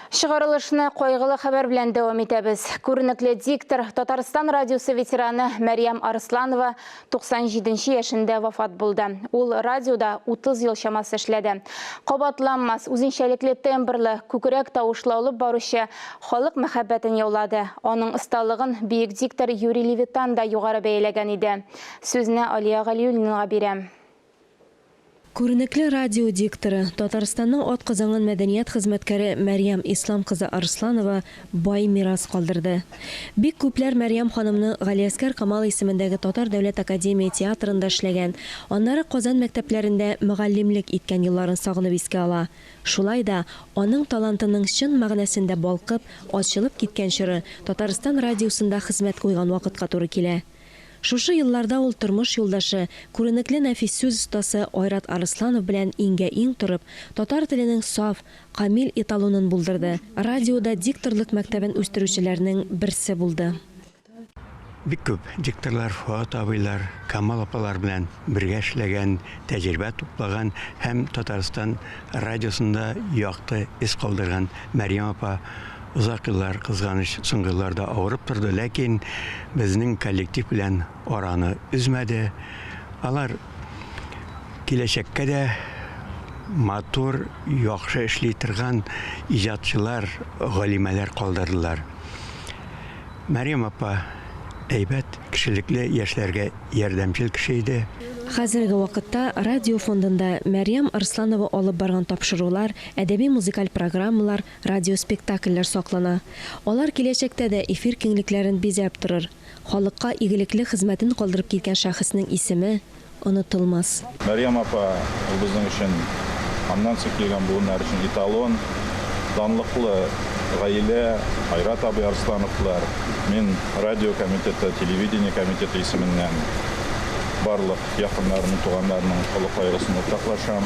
Чыгарылышны кайгылы хәбәр белән дәвам итәбез. Күренекле диктор, Татарстан радиосы ветераны Мәрьям Арсланова 97 нче яшендә вафат булды. Ул радиода 30 ел чамасы эшләде. Кабатланмас, үзенчәлекле тембрлы, күкрәк тавышлы алып баручы халык мәхәббәтен яулады. Аның осталыгын бөек диктор Юрий Левитан да югары бәяләгән иде. Сүзне Алия Галиуллинага бирәм. Күренекле радио дикторы, Татарстанның атказанган мәдәният хезмәткәре Мәрьям Ислам кызы Арсланова бай мирас калдырды. Бик күпләр Мәрьям ханымны Галиәсгар Камал исемендәге Татар дәүләт академия театрында эшләгән, аннары Казан мәктәпләрендә мөгаллимлек иткән елларын сагынып искә ала. Шулай да, аның талантының чын мәгънәсендә балкып, ачылып киткән чоры Татарстан радиосында хезмәт куйган вакытка туры килә. Шушы елларда ул тормыш юлдашы, күренекле нәфис сүз остасы Айрат Арысланов белән иңгә-иң торып, татар теленең саф, камил эталонын булдырды, радиода дикторлык мәктәбен үстерүчеләрнең берсе булды. Бик күп дикторлар Фоат абыйлар, Камал апалар белән бергә эшләгән, тәҗрибә туплаган һәм Татарстан радиосында якты эз калдырган Мәрьям апа Озак еллар, кызганыч, соңгы елларда авырып торды, ләкин безнең коллектив белән араны өзмәде. Алар киләчәккә дә матур, яхшы эшли торган иҗатчылар, галимәләр калдырдылар. Мәрьям апа әйбәт, кешелекле, яшьләргә ярдәмчел кеше иде. Хәзерге вакытта радио фондында Мәрьям Арсланова алып барган тапшырулар, әдәби-музыкаль программалар, радиоспектакльләр саклана. Алар киләчәктә дә эфир киңлекләрен бизәп торыр. Халыкка игелекле хезмәтен калдырып киткән шәхеснең исеме онытылмас. Мәрьям апа, ул безнең өчен, аннан соң килгән буыннар өчен эталон. Данлыклы гаилә, Айрат абый Арслановлар. Мин радио комитеты, телевидение комитеты исеменнән барлык якыннарының, туганнарының олы кайгысын уртаклашам.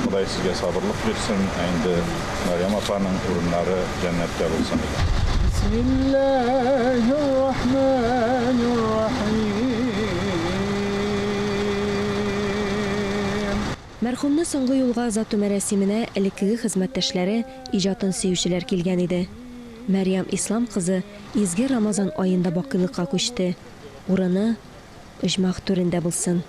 Ходай сезгә сабырлык бирсен, ә инде Мәрьям апаның урыннары җәннәттә булсын иде. Бисмиллаһир-рахманир-рахим. Мәрхүмне соңгы юлга озату мәрасименә элеккеге хезмәттәшләре, иҗатын сөючеләр килгән иде. Мәрьям Ислам кызы изге Рамазан аенда бакыйлыкка күчте. Урыны оҗмах түрендә булсын.